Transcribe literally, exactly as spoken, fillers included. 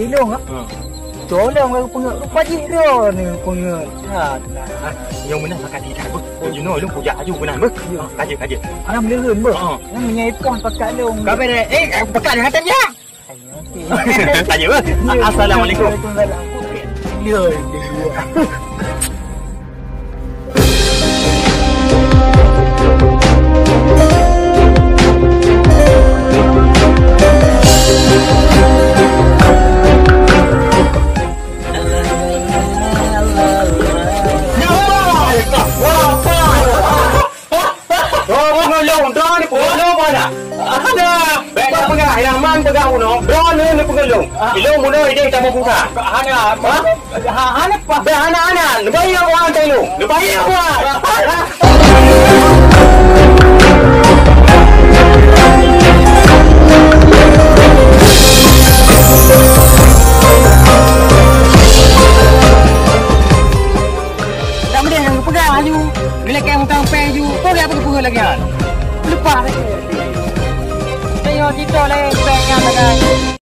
Ilong ah. Ha. Tolong aku pengek rupa jih dia ni pengek. Ha. Nyong meunan maka tidak beuh. Kok jinoe lôn kujak aju keunan beuh. Ya. Ha, kaje kaje. Nyang meulireun beuh. Ha. Nyang meunyoe ipon pakat lôn. Ka bereh. Eh, pakat dengan tanya. Tanya beuh. Ya. Assalamualaikum. Waalaikumsalam. Ya, dia dua. Droe peungeulong, droe ni peungeulong mana? Ada. Bèk peugah, nyang man peugah bunoe. Droe ni, ni peungeulong. Ilong bunoe idéh tamong pulsa. Hana. Ha? Ha, hana apa? Bèk hana-hana. Neubayeue uang keu ilong. Neubayeue uang. Tak boleh peugah aju. Bila kau hutang pèng aju, kau apa kau peugah lagi kan? Lepas lagi. Tengok kita leh pèng kan lagi.